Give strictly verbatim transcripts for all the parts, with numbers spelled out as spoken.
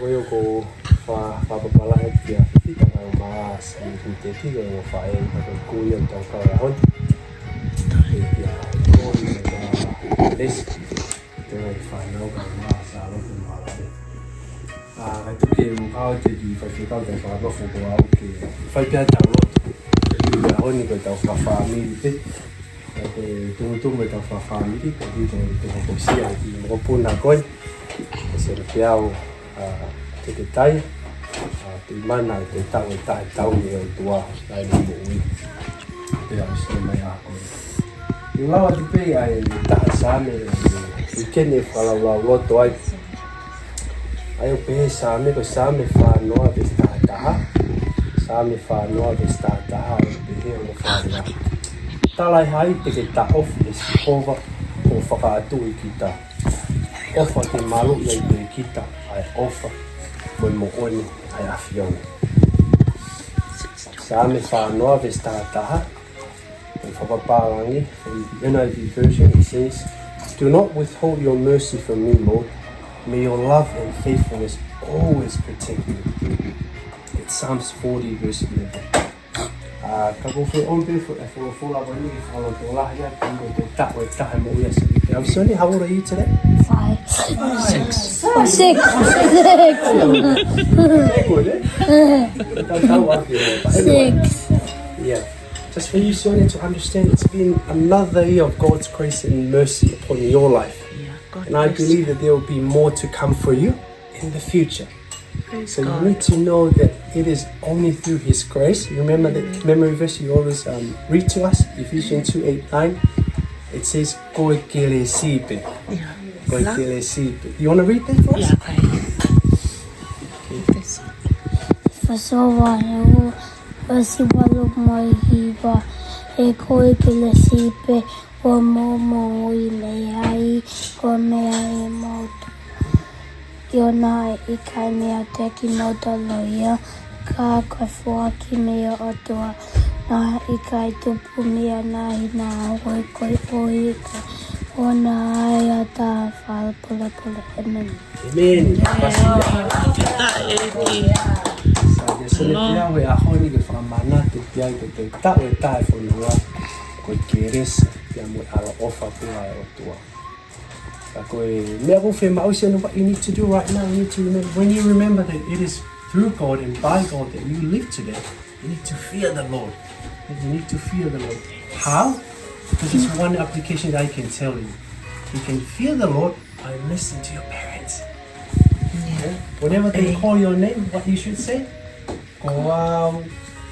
Ko ia ʻoku fa-, fakapapālangi kia Fifita kae ʻumaʻā siʻi Teti, ko e ongo faʻē, ka ko e kui ʻo e tau kau ʻaho ni. Kia Koi, kia Lesi, kia e fānau kae ʻumaʻā Sālote mo Alale. ʻA, kae tuku ke u kau atu ki he faifekau kae fakanofo ko au ke fai pē ʻetau lotu. Ko e ʻaho ni ko ʻetau fakafāmili pē. Ko e tumutumu ʻetau fakafāmili, ko e hito ʻo e hokosia ʻa e kiʻi mokopuna ko ē. Ko Sena Peau, ʻa, Teketai, ʻa, Tuʻimana, ʻa e taʻu ʻe taha ʻe taha ni ʻe ʻOtua, ʻa e moʻui. Pea ʻosi mai ʻa ko ē. ʻI he lau atu pē ʻa e taha Saame, ʻi he uike ni ʻe fakalaulauloto ai. ʻA ia ʻoku pehē Saame, ko Saame fā noa veesi taha taha. Saame fā noa veesi taha taha, ʻoku pehē ʻo fānau. Talaʻehai te ke taʻofi ʻe Sihova ʻo fakaʻatuʻi kita. ʻOfa ke maluʻi ai pē kita, ʻa e ʻofa, ko e moʻoni, ʻa e ʻAfiona. Saame fā noa veesi taha taha. Fakapapālangi, from the N I V version, it says, "Do not withhold your mercy from me, Lord. May your love and faithfulness always protect me." It's Psalms forty, verse eleven. ʻA, ka ko e fē ʻomi pē fo-, e fo-, fo la wani ke falo to la ia, ko e taʻu ʻe taha mo ia si. Now, Sonny, how old are you today? Five. Five. Six. Oh, six. Six. Very good, eh? Tau, tau, okay, but anyway. Six. Yeah. Just for you, Sonia, to understand, it's been another year of God's grace and mercy upon your life. Yeah, God bless you. And I believe that there will be more to come for you in the future. Praise God. So you need to know that it is only through His grace. You remember the memory verse you always, um, read to us, Ephesians two eight nine. It says, "Ko e kelesi pē." Yeah. Ko e kelesi pē. You wanna read that for us? Yeah, okay. Ephesians. Veesi valu mo e hiva, he ko e kelesi pē ʻoku mou moʻui mei ai, ko e meʻa ʻa e motu. ʻIo naʻe ʻikai meiate kimoutolu ia, ka ko e foaki mei he ʻOtua, naʻe ʻikai tupu mei he ngaahi ngāue ko e ʻoku ʻikai ʻona ai ha taha fakapolepole. ʻĒmeni. ʻĒmeni. Fakafetaʻi ʻEiki. Sa ke sene pia ʻa e ʻaho ni ke fakamanatu pē ai ko e taʻu ʻe taha ʻo e fonua, ko e kelesi pea mo e ʻaloʻofa pē ʻa e ʻOtua. Ka ko e meʻa ʻoku fiemaʻu, you know what you need to do right now? You need to remember, when you remember that it is through God and by God that you live today, you need to fear the Lord. And you need to fear the Lord. How? Because there's one application that I can tell you. You can fear the Lord by listening to your parents. Yeah. Whenever they call your name, what you should say? Ko au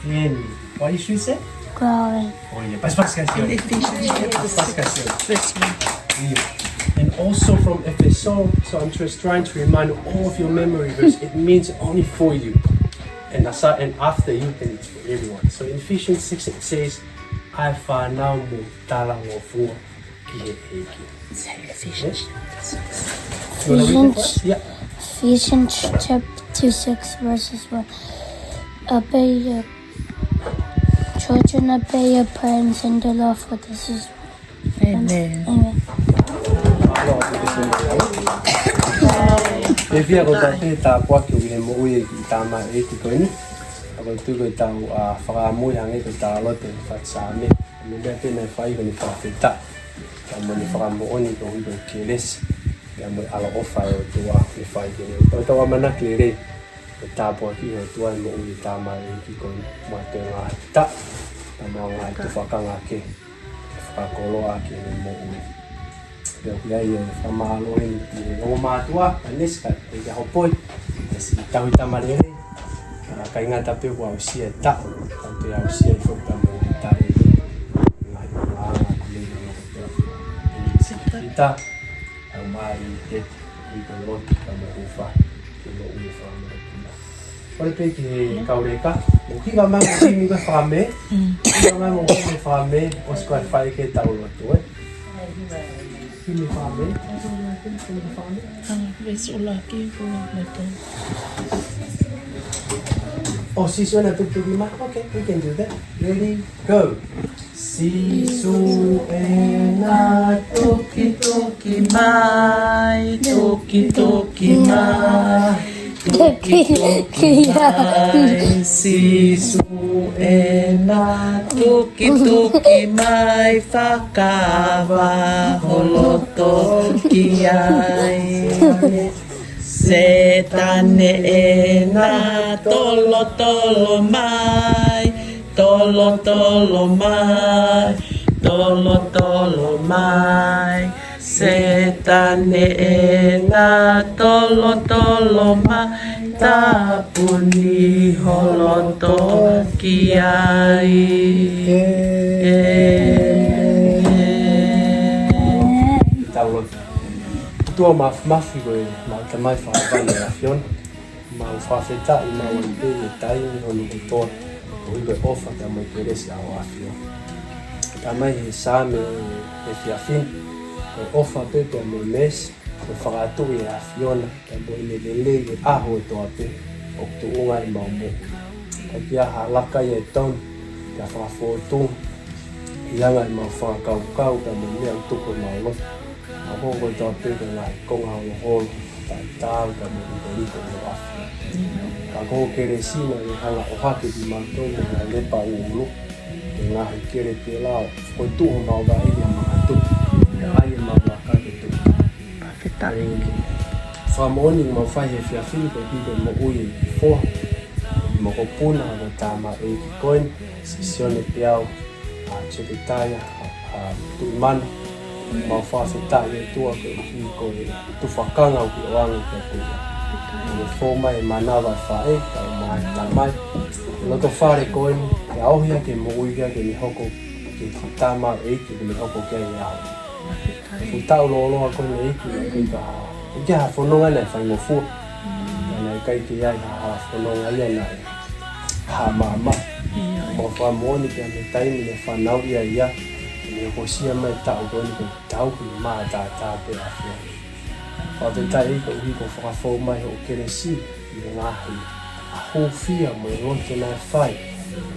eni. What you should say? Ko au eni. Oh, yeah. Pas, pas, pas, pas. Ephesians chapter six, verse one. Yeah. And also from Ephesians, so I'm just trying to remind all of your memory verse. It means only for you. And aside, and after you, then it's for everyone. So in Ephesians six, it says, "ʻA e fānau, mou talangofua ki he ʻEiki." Say Ephesians. You wanna read it for us? Ephesians, yeah. Ephesians chapter six, verses one. Obey your children, obey your parents in the Lord, for this is right. ʻĒmeni. ʻĒmeni. ʻE fia ko e tāpuaki ʻo e moʻui ʻa e tamaioʻeiki ko eni. ʻA ko e tuʻu ko ʻetau, ʻa, fakamoʻui hangē ko ʻetau lotu he faʻahi Saame. Meʻa pē naʻe fai ko ʻene fakafetaʻi. Ka mo ʻene fakamoʻoni ko e kelesi pea mo e ʻaloʻofa ʻa e ʻOtua naʻe fai ki ai. Tau, tau ʻamanaki lelei ko e tāpuaki ʻa e ʻOtua ʻi he moʻui ʻa e tamaioʻeiki ko eni, mo e ngaahi taʻu, pea mo e ngaahi tufakanga kehe, ke fakakoloa ki heʻene moʻui. Pea ʻoku ʻi ai e fakamālō eni ki he ongo mātuʻa, ʻa Nesi kae ʻikai ke hopoi, ʻa siʻi tauhi tama lelei, ʻa, ʻikai ngata pē kuo aʻusia e taʻu, ka kuo aʻusia e foʻi tama lelei. Ngaahi ʻulungaanga lelei ʻa e ʻOtua. Kita, ʻa mai te, ʻi he lotu, ʻa mai ʻofa, ke lo ui fa mai tuna. Kole pē ki he kau leka, mou hiva mai mo Simi ko e fakamē. Mm. Hiva mai mo Simi fakamē, ʻosi ko e fai ke tau lotu, ē. Simi fakamē. Simi fakamē. Ah, veesi ʻuluaki ko e lotu. Oh, Sīsū ʻena tuku ki lima. Okay, we can do that. Ready, go. Sīsū ʻena tukituki mai, tukituki mai. Tukituki mai Sīsū ʻena, tukituki mai, fakaava ho loto ki ai. Sētane ʻena, tolotolo mai, tolotolo mai, tolotolo mai. Sētane ʻena, tolotolo mai, tāpuni ho loto ki ai. ʻĒmeni. Tau lotu. ʻOtua Māfimafi, ko ʻemau Tamai fakahēvani ʻa e ʻAfiona, mau fakafetaʻi maʻu ai pē ʻi he taimi hono kotoa, koeʻuhi ko e ʻofa pea mo e kelesi ʻa ho ʻAfio. Tamai, he Saame ʻo e efiafi ni, ko e ʻofa pē pea mo e meesi, ko e fakaʻatuʻi ʻa e ʻAfiona, pea mo ʻene lelei he ʻaho kotoa pē ʻoku tuʻunga ai ʻemau moʻui. ʻIkai ke ʻi ai ha laka ia ʻe tonu, pea fakafōtunga, ʻi he anga ʻemau fakakaukau, pea mo e meʻa ʻoku tuku ʻi homau loto. Ka ko e kotoa pē ko e ngaahi konga holoholo, taʻetaau, pea mo e likoliko ʻo e ʻAfio. Ka ko ho kelesi naʻa ne hanga ʻo ʻohake kimautolu mei he ngaahi lepa ʻuʻulu, mei he ngaahi kele pē lao, ko e tuʻu homau vaʻe ia ʻo makatuʻu, pea ʻai ʻemau laka ke tuʻu. Fakafetaʻi. Fakamoʻoni ʻoku mau fai he efiafi ni koeʻuhi ko e moʻui ʻa e kiʻi foha mokopuna ʻa e tamaioʻeiki ko eni, Sione Peau, ʻa Sepetaia, ʻa, ʻa Tuʻimana. Mau fakafetaʻi ʻOtua koeʻuhi ko e tufakanga ʻoku ke ʻoange kiate ia. ʻOku ke fou mai he manava ʻo e faʻē, kae ʻumaʻā e tamai, he loto fale ko eni, ke ʻaʻohi ʻaki e moʻui ke ne hoko ko e kiʻi tamaioʻeiki ʻoku ne hoko ki ai he ʻaho ni. Ko e taʻu lōloa ko eni, ʻEiki, ʻoku ʻikai ha, ʻikai ha fononga naʻe faingofua. Naʻe ʻikai ke ʻi ai ha, ha fononga ia naʻe hā maʻamaʻa. Mau fakamoʻoni pea mei he taimi naʻe fanauʻi ai ia, ʻo ne hokosia mai e taʻu ko eni, ko e tauhi maʻataʻatā pē ʻa e ʻAfiona. Fakafetaʻi koeʻuhi ko e fakafou mai hoʻo kelesi ʻi he ngaahi hūfia mo e lotu naʻe fai.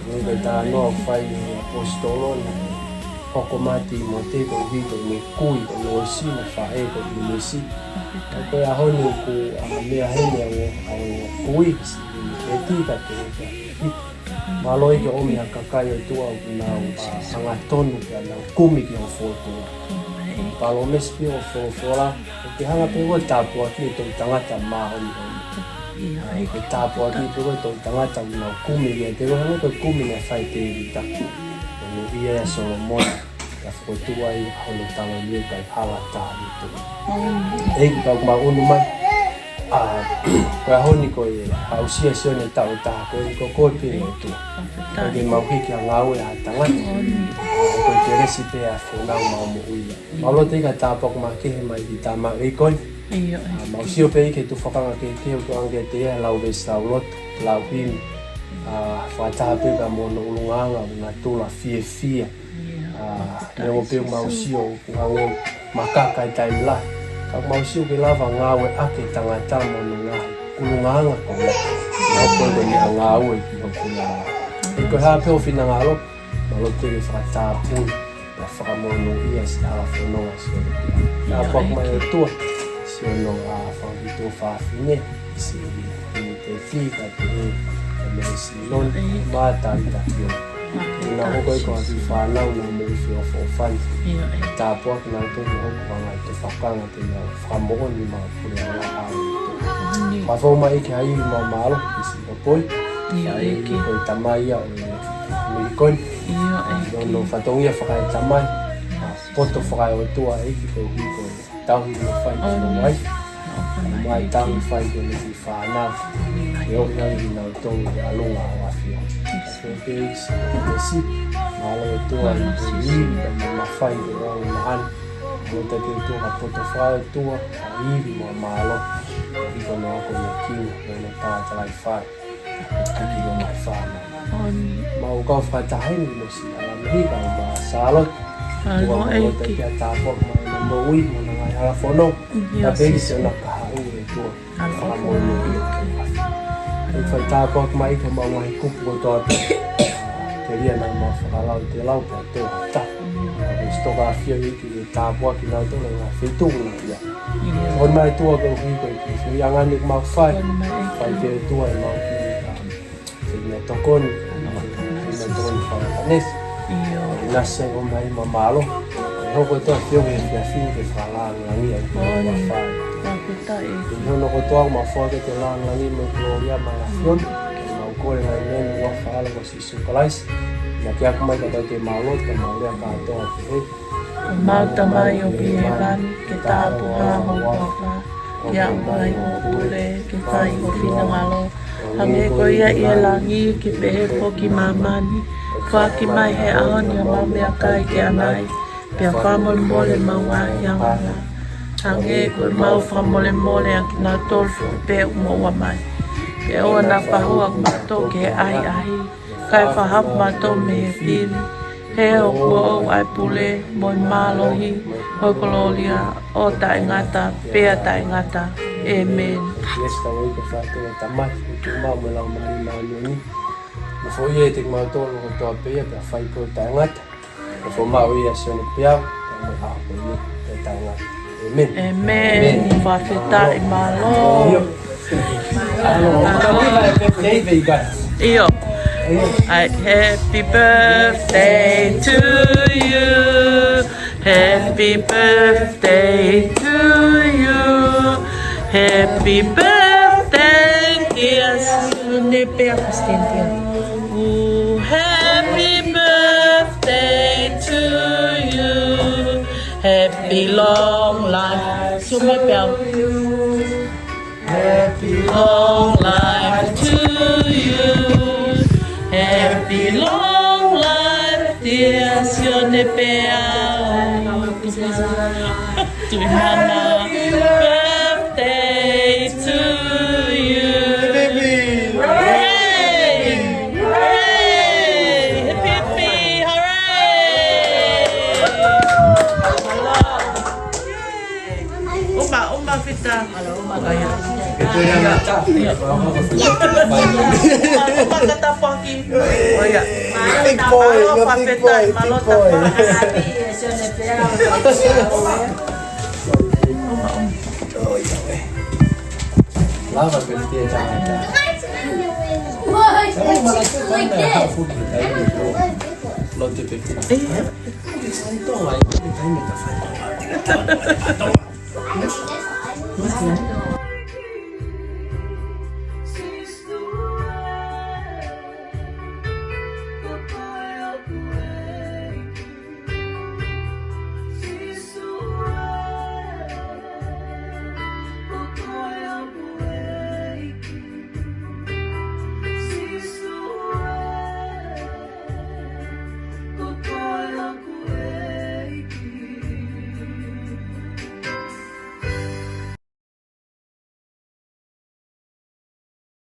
Mo e talanoa ʻoku fai ʻe he ʻaposetolo naʻe hoko mai ʻa Tīmote koeʻuhi ko ʻene kui ko Lōisi, naʻe faʻē ko ʻInisi. Ka ko e ʻaho ni ʻoku, ʻa, meʻa heni ʻa e, ʻa e kui, ʻEiki, ka te ʻEiki. Mālō ʻEiki ʻomi ha kakai ʻOtua ʻoku nau, ʻa, angatonu pea nau kumi ki ho fōtunga. Palōmesi pē ʻo e folofola, ʻoku ke hanga pē koe ʻo tāpuakiʻi e toʻutangata māʻoniʻoni. ʻIo, ʻEiki. Ke tāpuakiʻi pē koe e toʻutangata ʻoku nau kumi kiate koe, hangē ko e kumi naʻe fai ʻe Tēvita, ʻo ne ui ai ʻa Solomone, pea fokotuʻu ai hono taloni ʻo kai hala taha ʻi tuʻa. ʻEiki, ka ʻoku mau ʻunu mai, ʻa, ko e ʻaho ni ko e aʻusia ʻa Sione taʻu ʻe taha ko eni, ko koe pē ʻOtua. ʻIkai ke mau hiki ha ngāue ʻa ha tangata. Ko e kelesi pē ʻa e ʻAfiona ʻoku mau moʻui ai. Mau lotu ʻEiki ke tāpuakiʻi makehe mai e kiʻi tamaioʻeiki ko eni. ʻIo, ʻEiki. ʻA, mau sio pē ʻEiki ki he tufakanga kehekehe ʻoku tuʻu ange kiate ia, lau veesi lauloto, lau himi. ʻA, fakataha pē pea mo hono ʻulungaanga ʻoku natula fiefia. ʻIo. ʻA, neongo pē ʻoku mau sio ʻoku hangē ʻoku makaka e taimi lahi, ka ʻoku mau sio ʻoku ke lava ʻo ngāueʻaki e tangata mo hono ngaahi ʻulungaanga ko ia. Ka ko e ko e meʻangāue ki hoku ʻulungaanga. ʻEiki, ko e hā pē ho finangalo, mau lotu ke fakatāpui, pea fakamonūʻia siʻi hala fononga ʻa Sione. Tāpuakiʻi mai ʻOtua siʻono, ʻa, fanga kiʻi tuofāfine, siʻi Tēvita, Tēvita, Melesi, Loni, mo Tavita, Kioni. Ke nau hoko ʻEiki ko ha kiʻi fānau naʻa mou feʻofoʻofani. ʻIo, ʻEiki. Tāpuakiʻi kinautolu ʻoku nau hoko ko ha ngaahi tufakanga te nau fakamoʻoni maʻu pule ʻa e ʻAfiona. Fakafou mai ʻEiki ha ivi mo e mālō ki siʻi Lopoi. ʻIo, ʻEiki. Ko e tamai ia ʻo e ʻaho ni ko eni. ʻIo, ʻEiki. Hono fatongia fakaetamai, ʻa, poto fakaeʻotua ʻEiki, koeʻuhi ko e tauhi naʻe fai ki hono uaifi, mo e tauhi naʻe fai ki heʻene kiʻi fānau. Ke ʻoange kinautolu ki he ʻalunga ʻo e ʻAfiona. Ko e pēsi, pēsi, mālō ʻOtua ʻi he ivi mo e mafai ʻo e ʻaho ni. Mālō ʻEiki ʻOtua, ka poto fakaeʻotua ha ivi mo e mālō ʻi hono ako mo e kino, mo hono talatalai fai. Ka ki lo mai fānau. Mau kau fakataha heni mo siʻi ʻAlamahika mo Sālote. ʻOtua, mau lotu ʻEiki ke tāpuakiʻi mai ʻena moʻui mo ʻena ngaahi hala fononga. ʻIo, Sīsū. Pea pehē ki siʻona kahaʻu ʻe ʻOtua. Fakamonūʻia. ʻEiki, fai tāpuaki mai ki homau ngaahi kupu kotoa pē. Telia naʻa mau fakalau, te lau pea tō ta. ʻIo. Pea ke sitoka ʻAfio ʻEiki ke tāpuakiʻi kinautolu ʻi he ngaahi feituʻu naʻa ia. ʻIo. Fakamolemole ʻOtua koeʻuhi ko e kiʻi feʻiloaki ʻoku mau fai. Fakamolemole ʻEiki. Fai pē ʻOtua ʻemau kiʻi, um, fai meʻatokoni, fai meʻatokoni fakafanesi. ʻIo. Nasi ʻo mai ma mālō. Hoko ʻEiki ʻo fio he efiafi ni ke fakalāngilangiʻi ai ʻa e huafa. Fakafetaʻi. ʻI hono kotoa ʻoku mau foaki ʻa e lāngilangi mo e kolōlia mo e ʻAfiona. Mau kole ngaahi meʻa ni ʻi he huafa ʻo Sīsū Kalaisi. Naʻa ke ʻalu mai ka tau ke mau lotu, ka mau lea kātoa pehē. Ko homau Tamai ʻoku ʻi hēvani, ke tāpuhā ho huafa, ke aʻu mai hoʻo pule, ke fai ho finangalo, hangē ko ia ʻi he langi, ke pehē foki ʻi māmani. Foaki mai he ʻaho ni haʻamau meʻakai ke ʻanai, pea fakamolemole homau ngaahi angahala, hangē ko ʻemau fakamolemole ʻa kinautolu foki pē ʻoku moʻua mai. Pea ʻoua naʻa pahua kimautolu ki he ʻahiʻahi, kae fakahaofi kimautolu mei he fili. He ʻoku ʻoʻou ʻa e pule, mo e mālohi, mo e kolōlia, ʻo taʻengata pea taʻengata. ʻĒmeni. Yes, ka wai ka fatu e Tamai, ʻOtua mo e Laumālie Māʻoniʻoni. Mo foʻi ʻiate kimautolu kotoa pē ia, pea fai ko e taʻengata. Mo foʻi maʻu ia ʻa Sione Peau, pea mo e ʻaho ko eni, pea taʻengata. ʻĒmeni. ʻĒmeni. ʻĒmeni. Fakafetaʻi, mālō. ʻIo. Hello. Happy birthday, baby. ʻIo. ʻIo. ʻAi, happy birthday to you. Happy birthday to you. Happy birthday, dear Sione Peau. Ooh, happy birthday to you. Happy long life to you. Happy long life to you. Happy long life, dear Sione Peau. Tuʻi mana. Happy birthday to you. Hooray! Hooray! Hip, hip, hip, hooray! Uma, uma fita. Uma, uma kata poaki. ʻOia. Big boy, you're big boy, big boy. Uma, uma. Lava fifty e tangata. Lote fifty.